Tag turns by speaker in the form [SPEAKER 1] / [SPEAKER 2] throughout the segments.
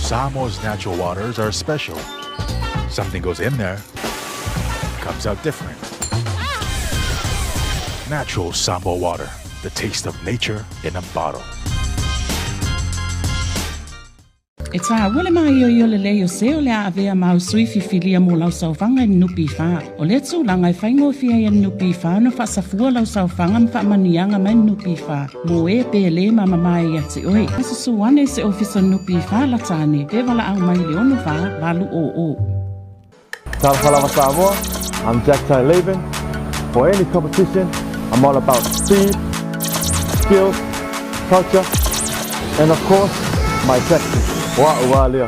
[SPEAKER 1] Samoa's natural waters are special. Something goes in there, comes out different. Natural Samoa water, the taste of nature in a bottle.
[SPEAKER 2] E tāua le māioio lelei o se o le a avea mau sui fifilia mo lau saofaga i le NPF. O lea tulaga e faigofie ai e le NPF ona faasafua lau saofaga ma faamanuiaga mai le NPF mo e pe lē mamamae ia te oe. Susu ane i se ofisa o le NPF lata ane pe valaau mai i le 64 800.
[SPEAKER 3] Talofa lava Samoa, I'm Jack Tai Levin. For any competition, I'm all about speed, skills, culture, and of course, my tactics. Wa ua lea.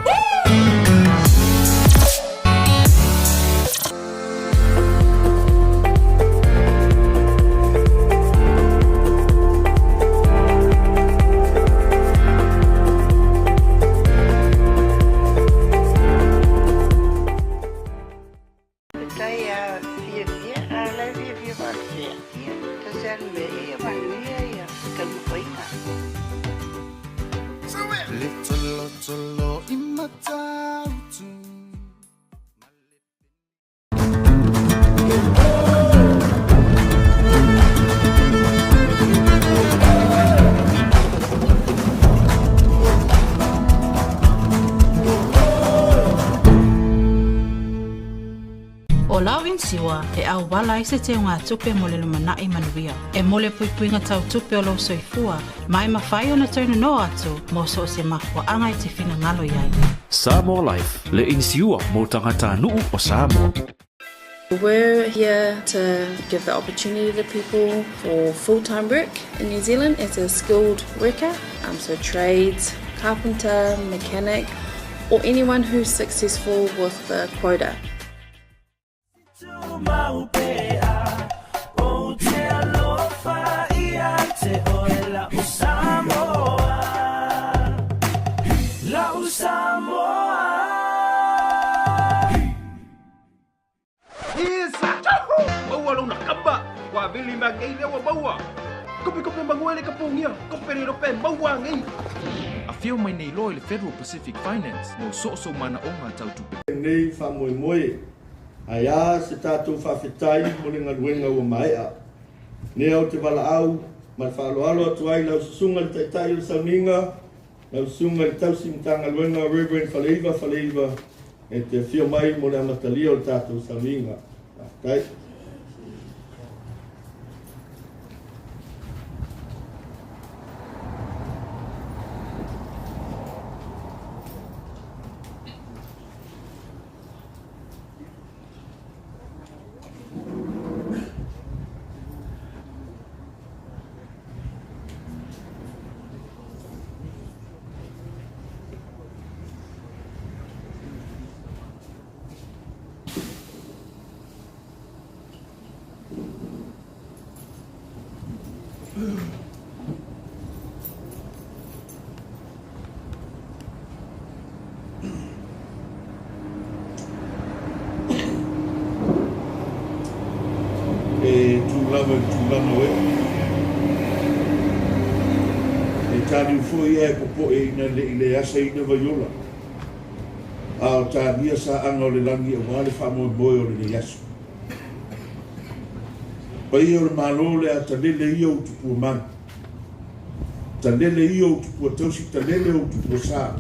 [SPEAKER 4] Faafetai a fiafia, a o la e fiafia faapea. Ia, tasi lava le mea, ia manuia ia taumafaiga.
[SPEAKER 5] Le tolotolo i Matautu.
[SPEAKER 6] O lau inisiua e auala ai se teugatupe mo le lumanai manuia. E mo le puipuiga tau tupe o lou soifua, ma e mafai ona toe nono atu mo so o se mafuaaga e te finagalo i ai.
[SPEAKER 7] Samoa Life, le inisiua mo tagatanuu o Samoa.
[SPEAKER 8] We're here to give the opportunity to people for full-time work in New Zealand as a skilled worker, so trades, carpenter, mechanic, or anyone who's successful with the quota.
[SPEAKER 9] O te alofa ia te oe la'u Samoa. La'u Samoa.
[SPEAKER 10] Isa! Maua lona kamba! Ua vili ma ngei lea ua maua! Kope kope mangue le kapungia! Kope le rope maua ngei!
[SPEAKER 11] Afio mai nei loa i le Federal Pacific Finance mo soosoo manaoga tau tupe.
[SPEAKER 12] Lenei faamoemoe, ae a se tatou faafetai mo le galuega ua maea. Lea ou te valaau ma le faaaloalo atu ai lau susuga i le Taitai o le Sauniga, lau susuga i le Tausi Matagaluega Reverend Faleiva Faleiva e te afio mai mo le amatalia o le tatou sauniga. Faafetai. E tū lava i le tulaga o ee. E tāliu foi ia e popoe ina ne i le asaina vaiola, a o tānia saaga o le lagi aua le faamoemoe o lenei aso. Paia o le Malo le a talele ia ou tupua mau. Talele ia ou tupua tausi, talele ou tupua sa,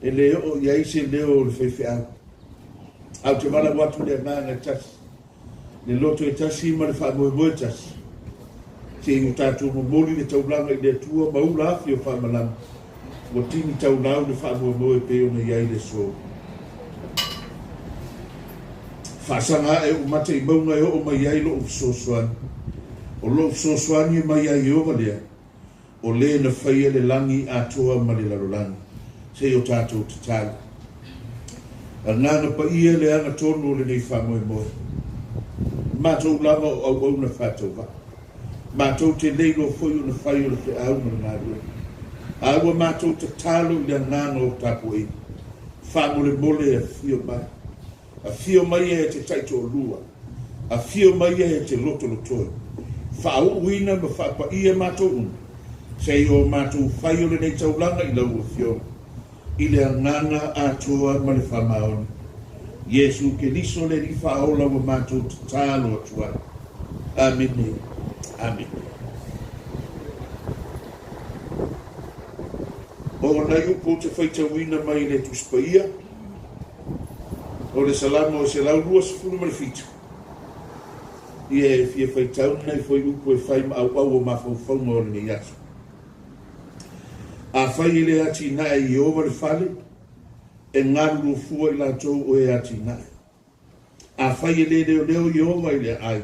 [SPEAKER 12] e le oo i ai se leo o le faifeau. Ae ou te valaau atu i le agaga e tasi, le loto e tasi ma le faamoemoe e tasi, se i o tatou momoli le taulaga i le Atua ma ula afi o faamalama, ua tini taulau le faamoemoe e pei ona i ai le aso. Faasaga ae ou mata i mauga e oo mai ai lou fesoasoani. O lou fesoasoani e mai ia Ieova lea, o le na faia le lagi atoa ma le lalolagi. Se i o tatou tatalo. Agaga Paia le agatonu o lenei faamoemoe. Matou lava o auauna faatauvaa. Matou te le iloa foi ona fai o le feau ma le galuega. A ua matou tatalo i le agaga o tapuaiga. Faamolemole e afio mai. Afio mai e te taitoalua. Afio mai e te lotolotoi. Faauuina ma faapaia matou uma, se i o matou fai o lenei taulaga i lau Afioga. i le agaga atoa ma le faamaoni. Iesu Keriso le Alii Faaola ua matou tatalo atu ai. Amene. Amene. O nai upu ou te faitauina mai le Tusi Paia, o le Salamo e 127, ia e fia faitau nai fuaiupu e fai ma auau o mafaufauga o lenei aso. Afai e le atinae e Ieova le fale, e galulue fua i latou o e atinae. Afai e le leoleo Ieova i le aai,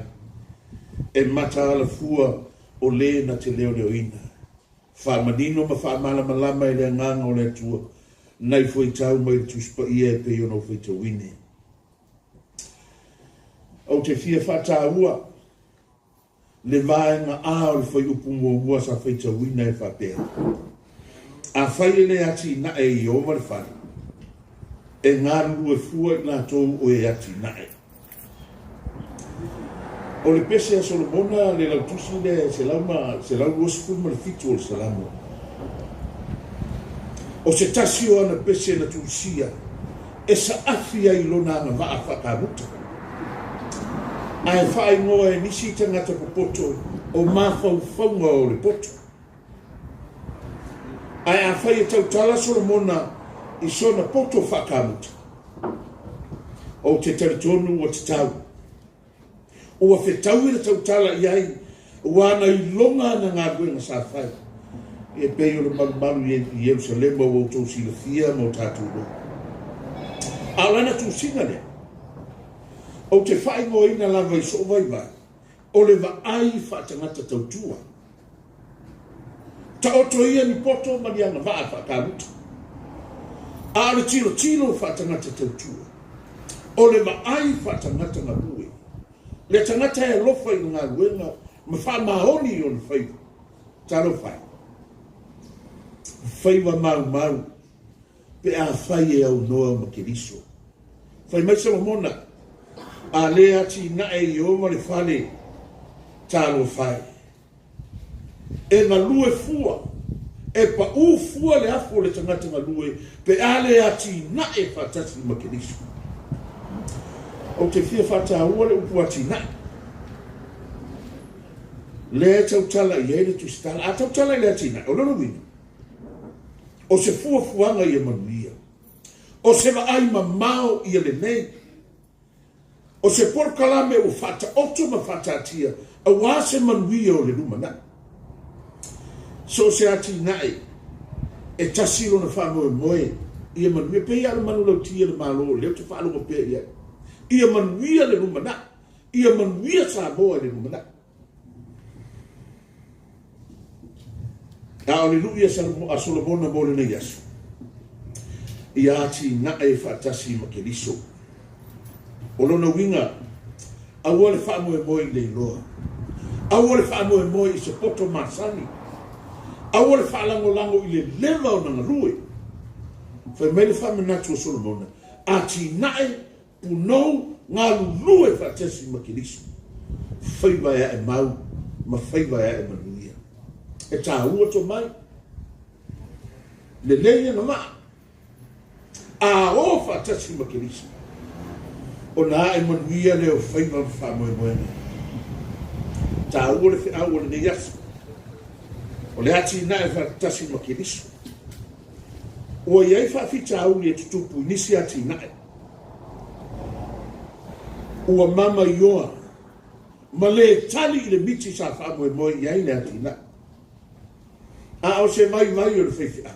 [SPEAKER 12] e mataala fua o le na te leoleoina. Faamanino ma faamalamalama e le Agaga o le Atua nai fuaitau mai le Tusi Paia e pei ona ou faitauina. Ou te fia faataua le vaega A o le fuaiupu muamua sa faitauina e faapea, Afai e le atinae e Ieova le fale, e galulue fua i latou o e atinae. O le pese a Solomona le lautusi lea e 127 o le Salamo. O se tasi o ana pese na tusia e saafi ai i lona agavaa faakamuta, ae faaigoa e nisi tagata popoto o mafaufauga o le poto. Ae afai e tautala Solomona i sona poto faakamuta, ou te talitonu ua tatau. Ua fetaui le tautala i ai ua ana iloga ana galuega sa fai, e pei o le malumalu i Ierusalema ua outou silafia ma o tatou iloa. A o lana tusiga lea, ou te faaigoaina lava i sou vaivai, o le vaai faatagata tautua. Taoto ia ni poto ma ni agavaa faakamuta, a o le tilotilo faatagata tautua, o le vaai faatagata galue, le tagata e alofa i le galuega ma faamaoni i ona faiva. Talofa e, faiva maumau pe afai e aunoa ma Keriso. Fai mai Solomona, A le atinae Ieova le fale, talofa e. E galue fua, e paʻū fua le afu o le tagata galue pe a le atinae faatasi ma Keriso. Ou te fia faataua le upu atinae. Lea e tautala i ai le Tusitala. A tautala i le atinae, o lona uiga, o se fuafuaga ia manuia, o se vaai mamao ia lelei, O se polokalame ua faataoto ma faataatia aua se manuia o le lumanai. So o se atinae e tasi lona faamoemoe ia manuia, pei lava o le manulauti a le Malo o lea ou te faalogo pea i ai, ia manuia le lumanai, ia manuia Samoa i le lumanai. A o le luʻi a Solomona mo lenei aso, ia atinae faatasi ma Keriso. O lona uiga, aua le faamoemoe i le iloa, aua le faamoemoe i se poto masani, aua le faalagolago i le leva ona galue. Fai mai le faamanatu a Solomona, atinae Punou galulue faatasi ma Keriso, faiva e ae mau ma faiva e ae manuia. E tāua tomai, lelei agavaa, a o faatasi ma Keriso, ona ae manuia lea o faiva ma faamoemoega. Tāua le feau o lenei aso, o le atinae faatasi ma Keriso. Ua i ai faafitauli e tutupu i nisi atinae. Ua mamaioa ma lē tali i le miti sa faamoemoe i ai le atinae. A o se vaivai o le faifeau,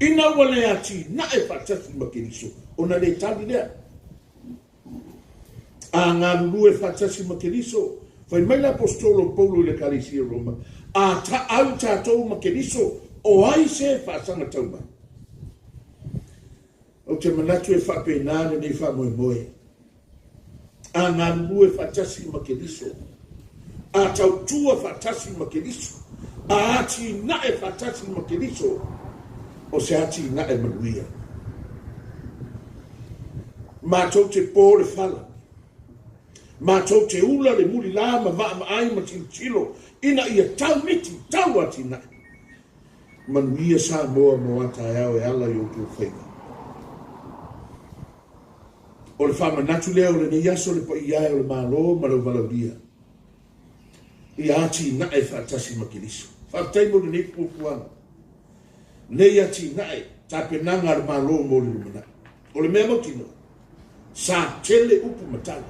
[SPEAKER 12] ina ua le atinae faatasi ma Keriso, ona lē tali lea. A galulue faatasi ma Keriso, fai mai le Aposetolo o Paulo i le Ekalesia o Roma, A taau tatou ma Keriso, o ai se faasaga tau mai? Ou te manatu e faapena lenei faamoemoe. A galulue faatasi ma Keriso, a tautua faatasi ma Keriso, a atinae faatasi ma Keriso, o se atinae manuia. Matou te po le fala, matou te ula le mulilā ma vaavaai ma tilotilo ina ia tau miti, tau atinae. Manuia Samoa mo a taeao e ala i outou faiva. O le faamanatu lea o lenei aso le paia e o le Malo ma le valaaulia ia atinae faatasi ma Keriso. Faafetai mo lenei fuafuaga, nei atinae, tapenaga a le Malo mo le lumanai. O le mea mautinoa, sa tele upu ma tala.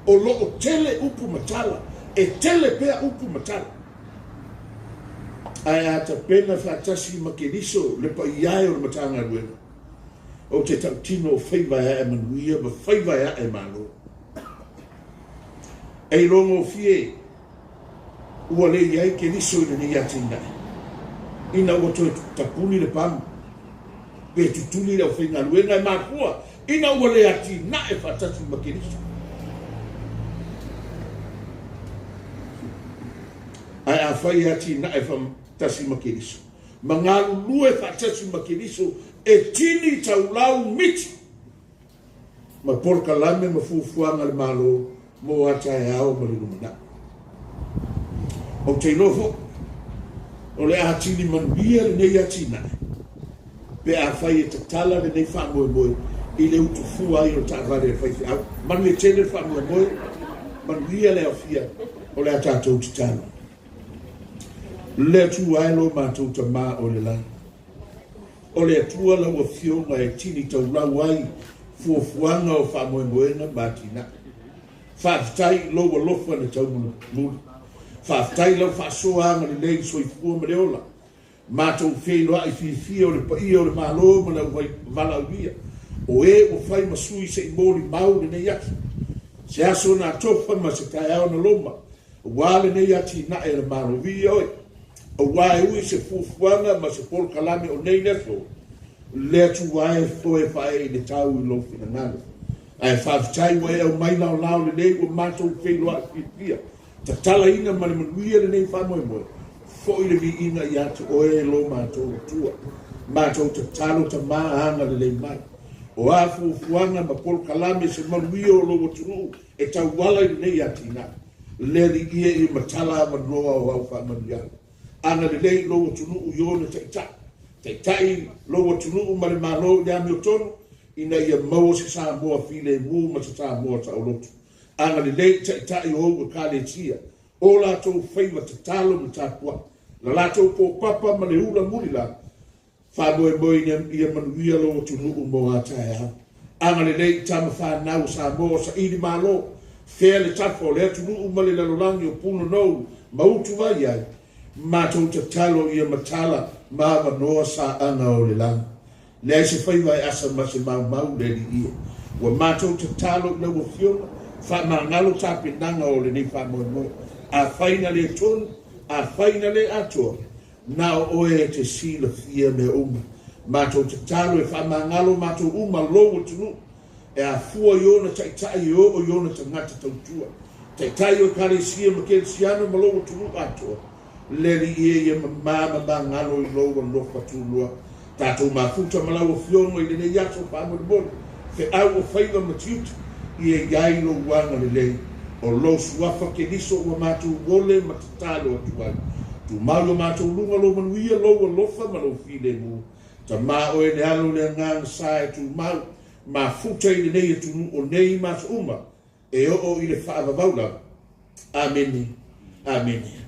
[SPEAKER 12] O lo o tele upu ma tala, e tele pea upu ma tala. Ae a tapena faatasi ma Keriso le paia e o le Matagaluega, ou te tautino o faiva e ae manuia ma faiva e ae malo. E iloa gofie ua le i ai Keriso i lenei atinae, ina ua toe tapuni le pamu, pe tutuli le aufaigaluega e mafua ina ua le atinae faatasi ma Keriso. Ae afai e atinae faatasi ma Keriso, ma galulue faatasi ma Keriso e tini taulau miti ma polokalame ma fuafuaga a le Malo mo a taeao ma le lumanai. Ou te iloa foi, o le a tini manuia lenei atinae pe afai e tatala lenei faamoemoe i le utufua ai o le taavale a le faifeau. Manuia tele le faamoemoe, manuia le aofia o le a tatou tatalo. Le Atua e lo matou Tamā o le lagi. O le Atua lau Afioga e tini taulau ai fuafuaga o faamoemoega ma atinae. Faafetai i lou alofa na taumulimuli. Faafetai i lau faasoa agalelei i le soifua ma le ola. Matou feiloai fiafia o le paia o le Malo ma le auvalaaulia, o e ua fai ma sui se i molimau lenei aso. Se aso na atofa ma se taeao na loma, aua lenei atinae a le Malo. Viia oe, aua e ui se fuafuaga ma se polokalame o nei le aso, le Atua e foe faaee i le tau i lou finagalo. Ae faafetai ua e aumai laolao lelei ua matou feiloai fiafia. Tatalaina ma le manuia lenei faamoemoe, foi le viiga ia te oe e lo matou Atua. Matou tatalo Tamā agalelei mai. O a fuafuaga ma polokalame se manuia o lou atunuu e tauala i lenei atinae, le Alii e ia matala avanoa o au faamanuiaga. Agalelei i lou atunuu i ona taitai. Taitai lou atunuu ma le Malo i le amiotonu ina ia maua se Samoa filemu ma se Samoa saoloto. Agalelei i taitai o ou Ekalesia, o latou faiva tatalo ma tapuai, la latou popapa ma le ula mulila, faamoemoe ina ia manuia lou atunuu mo a taeao. Agalelei i tama fanau o Samoa o saili malo, fea le tafa o le atunuu ma le lalolagi o punonou ma utuvai ai, matou tatalo ia matala ma avanoa saaga o le lagi. Leai se faiva e asa ma se maumau le Alii e. Ua matou tatalo i lau Afioga, faamagalo tapenaga o lenei faamoemoe. Afai na le tonu, afai na le atoa, na o Oe e te silafia mea uma. Matou tatalo e faamagalo matou uma lou atunuu, e afua i ona taitai e oo i ona tagata tautua, taitai o Ekalesia ma Kerisiano ma lou atunuu atoa. Le Alii e ia mamā ma magalo i lou alofa tuloa. Tatou mafuta ma lau Afioga i lenei aso faamolemole, feau o faiva ma tiute, ia i ai lou agalelei. O lou Suafa Keriso ua matou ole ma tatalo atu ai. Tumau i o matou luga lou manuia, lou alofa ma lou filemu. Tamā oe le Alo o le Agaga Sa e tumau, mafuta i lenei atunuu o nei ma aso uma, e oo i le faavavau lava. Amene. Amene.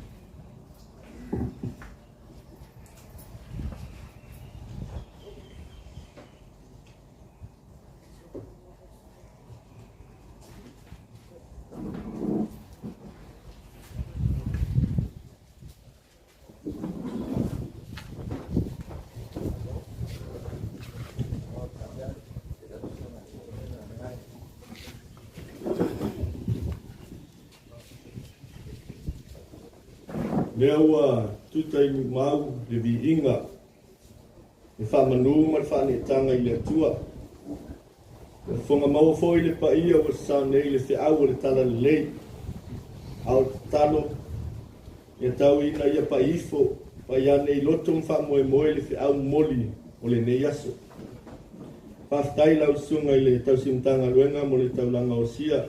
[SPEAKER 13] Lea ua tuta i Niumau le viiga, le faamanu ma le faaneetaga i le Atua. Ua fofoga maua foi le paia ua sasao nei le feau o le talalelei, a o le tatalo, Ia tau ina ia pai ifo, pai ane i loto ma faamoemoe le feau momoli o lenei aso. Faafetai i lau Susuga i le Tausi Matagaluega mo le taulaga osia.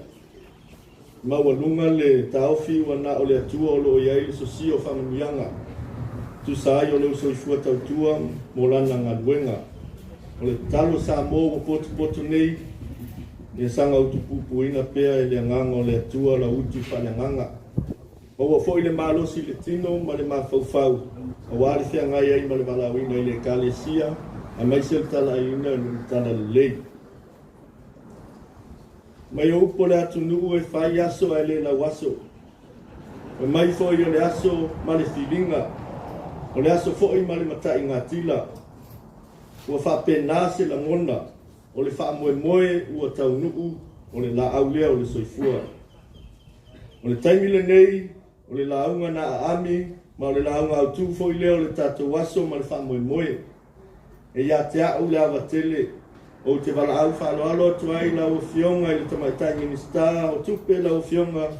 [SPEAKER 13] Maualuga le taofi ua na o le Atua o lo o i ai le sosia o faamanuiaga. Tusa ai o lou soifua tautua mo lana galuega. O le tatalo Samoa ua potopoto nei, ia saga utupupuina pea e le Agaga o le Atua lau utu faaleagaga. Maua foi le malosi i le tino ma le mafaufau aua le feagai ai ma le valaauina i le Ekalesia aemaise le talaiina i le Talalelei. Mai o upu o le atunuu e fai aso ae le lauaso. Fai mai foi o le aso ma le filiga, o le aso foi ma le mataigatila. Ua faapena se lagona o le faamoemoe ua taunuu o le laau lea o le soifua. O le taimi lenei, o le lauga na aami ma o le lauga autu foi lea o le tatou aso ma le faamoemoe. E ia te a'u le ava tele, ou te valaau faaaloalo atu ai i lau Afioga i le Tamaitai Minisita o Tupe, lau Afioga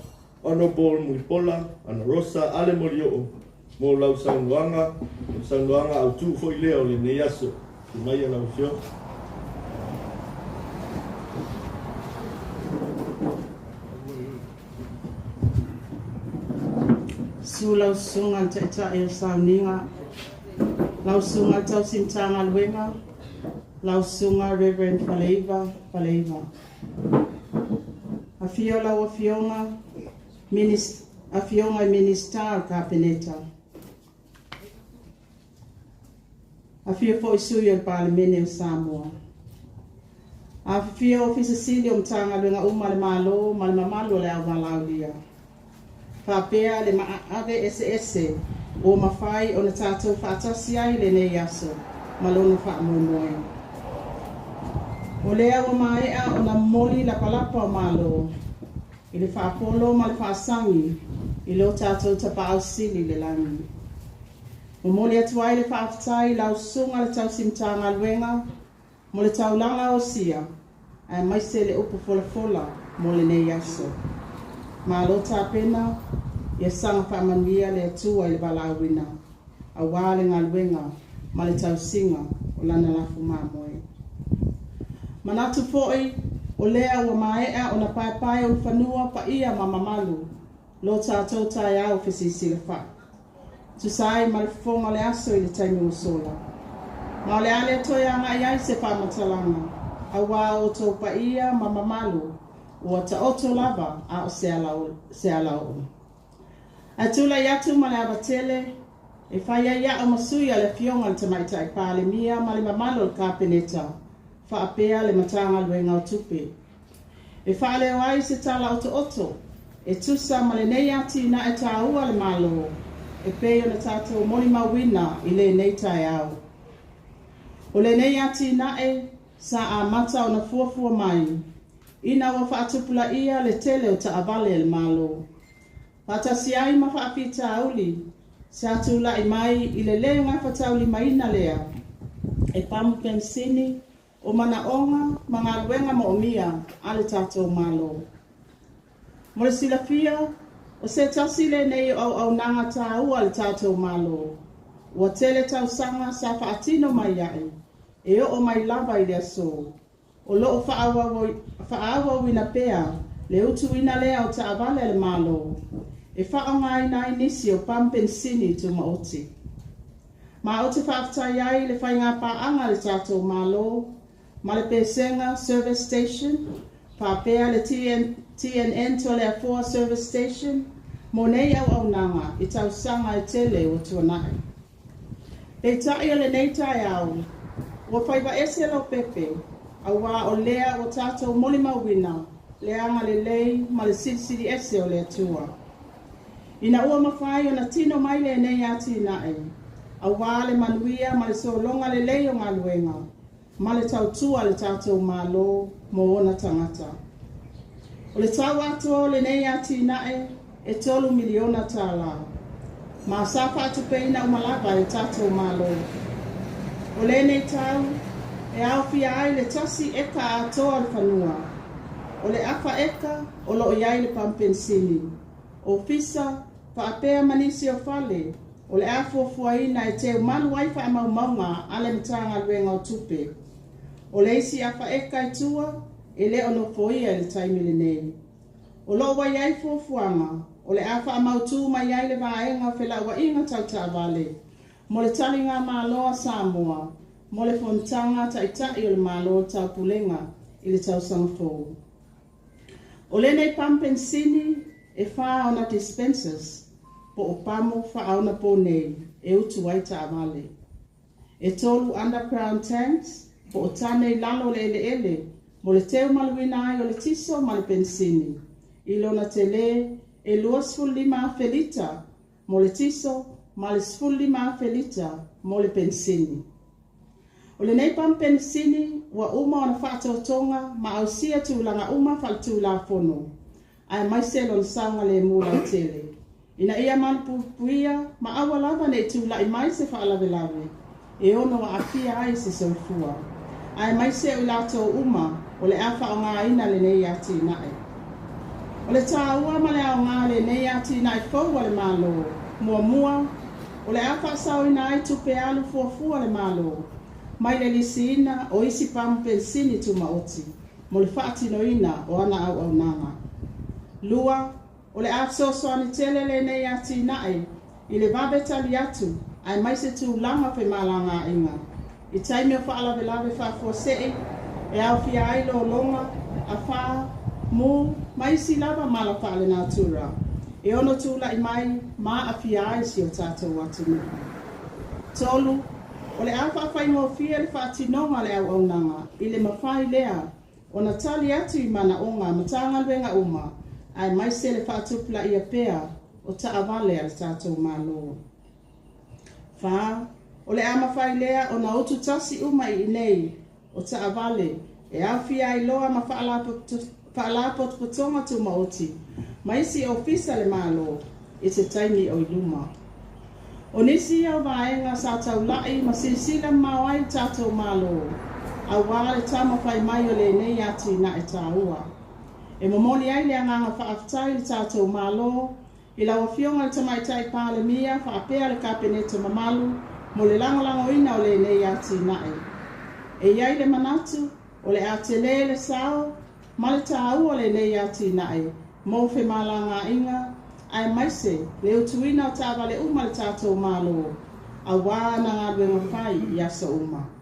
[SPEAKER 13] Honourable Mulipola Anarosa Ale Molioo, mo lau saunoaga, o le saunoaga autu foi lea o lenei aso. Afio maia lau Afioga.
[SPEAKER 2] Susu lau Susuga i le Taitai o Sauniga, lau Susuga i le Tausi Matagaluega, lau Susuga Reverend Faleiva Faleiva. Afio lau Afioga, Afioga i Minisita o le Kapeneta. Afio foi sui o le Palemene o Samoa. Afifio Ofisa Sili o Matagaluega uma a le Malo ma le mamalu o le auvalaaulia. Faapea le maaave eseese ua mafai ona tatou faatasi ai i lenei aso ma lona faamoemoe. O lea ua maea ona momoli lapalapa o malo i le faapolo ma le faasagi i lo tatou Tapaau Sili i le lagi. Momoli atu ai le faafetai i lau Susuga le Tausi Matagaluega mo le taulaga osia aemaise le upu folafola mo lenei aso. Malo tapena, ia saga faamanuia le Atua i le valaauina aua le galuega ma le tausiga o Lana lafo mamoe. Manatu foi o lea ua maea ona paepae ulufanua paia ma mamalu lo tatou taeao fesisilafai. Tusa ai ma le fofoga o le aso i le taimi ua sola. Ma o le a le toe agai ai se faamatalaga, auā o outou paia ma mamalu ua taoto lava a o se alaoo. Ae tulai atu ma le ava tele, e fai ai a'u ma sui a le Afioga i le Tamaitai Palemia ma le mamalu o le Kapeneta, faapea le Matagaluega o Tupe. E faaleo ai se tala otooto e tusa ma lenei atinae taua a le Malo e pei ona tatou molimauina i lenei taeao. O lenei atinae sa amata ona fuafua mai ina ua faatupulaia le tele o taavale a le Malo, faatasi ai ma faafitauli sa tulai mai i le le gafataulimaina lea e pamu penisini o manaoga ma galuega moomia a le tatou Malo. Mo le silafia, o se tasi lenei o auaunaga taua a le tatou Malo, ua tele tausaga sa faatino mai ai e oo mai lava i le aso, o lo o faaauauina pea le utuina lea o taavale a le Malo e faaaogaina ai nisi o pamu penisini tumaoti. Ma ou te faafetai ai i le faigapaaga a le tatou Malo ma le Pesega Service Station faapea le TNN Toleafoa Service Station mo nei auaunaga i tausaga e tele ua tuanai. Peitai o lenei taeao, ua faiva ese Lopepe, auā o lea ua tatou molimauina le agalelei ma le silisili ese o le Atua. Ina ua mafai ona tino mai lenei atinae, auā le manuia ma le sologa lelei o galuega, ma le tautua a le tatou Malo mo ona tagata. O le tau atoa o lenei atinae e $3 miliona. Ma sa faatupeina uma lava e tatou Malo. O lenei tau e aofia ai le 1 eka atoa o le fanua. O le afa eka o loo i ai le pamu penisini. Ofisa faapea ma nisi o fale o le a fuafuaina e teumalu ai faamaumauga a le Matagaluega o Tupe. O le isi afa eka i tua e le o nofoia i le taimi lenei. O loo ua i ai fuafuaga o le a faamautū mai ai le vaega o felauaiga tau taavale mo le taligamalo a Samoa mo le Fonotaga a Taitai o le Malo o le Taupulega i le tausaga fou. O lenei pamu penisini e 4 ona dispensers po o pamu faaonaponei e utu ai taavale. E 3 underground tanks po o tane i lalo o le eleele mo le teumaluina ai o le tiso ma le penisini i lona telē e 25,000 lita mo le tiso ma le 15,000 lita mo le penisini. O lenei pamu penisini ua uma ona faatotoga ma ausia tulaga uma faaletulafono aemaise lona saogalemu lautele ina ia malupuipuia ma aua lava ne i tulai mai se faalavelave e ono aafia ai se soifua, aemaise o i latou uma o le a faaaogaina lenei atinae. O le tāua ma le aoga o lenei atinae fou a le Malo, muamua, o le a faasaoina ai tupe alu fuafua a le Malo mai le lisiina o isi pamu penisini tumaoti mo le faatinoina o ana auaunaga. Lua, o le a fesoasoani tele lenei atinae i le vave tali atu aemaise tulaga o femalagaaiga i taimi o faalavelave faafuasei e aofia ai lologa, afā, mū ma isi lava mala faalenatura e ono tulai mai ma aafia ai si o tatou atunuu. 3, o le a faafaigofie le faatinoga o le auaunaga i le mafai lea ona tali atu i manaoga a Matagaluega uma aemaise le faatupulaia pea o taavale a le tatou Malo. 4, o le a mafai lea ona ututasi uma i inei o taavale e aofia ai loa ma faalapotopotoga tumaoti ma isi ofisa a le Malo i se taimi o i luma. O nisi ia o vaega sa taulai ma silasila mamao ai le tatou Malo auā le taumafai mai o lenei atinae tāua. E momoli ai le agaga faafetai i le tatou Malo i lau Afioga i le Tamaitai Palemia faapea le Kapeneta mamalu mo le lagolagoina o lenei atinae. E i ai le manatu o le a telē le sao ma le tāua o lenei atinae mo femalagaaiga aemaise le utuina o taavale uma a le tatou Malo auā ana galuega fai i aso uma.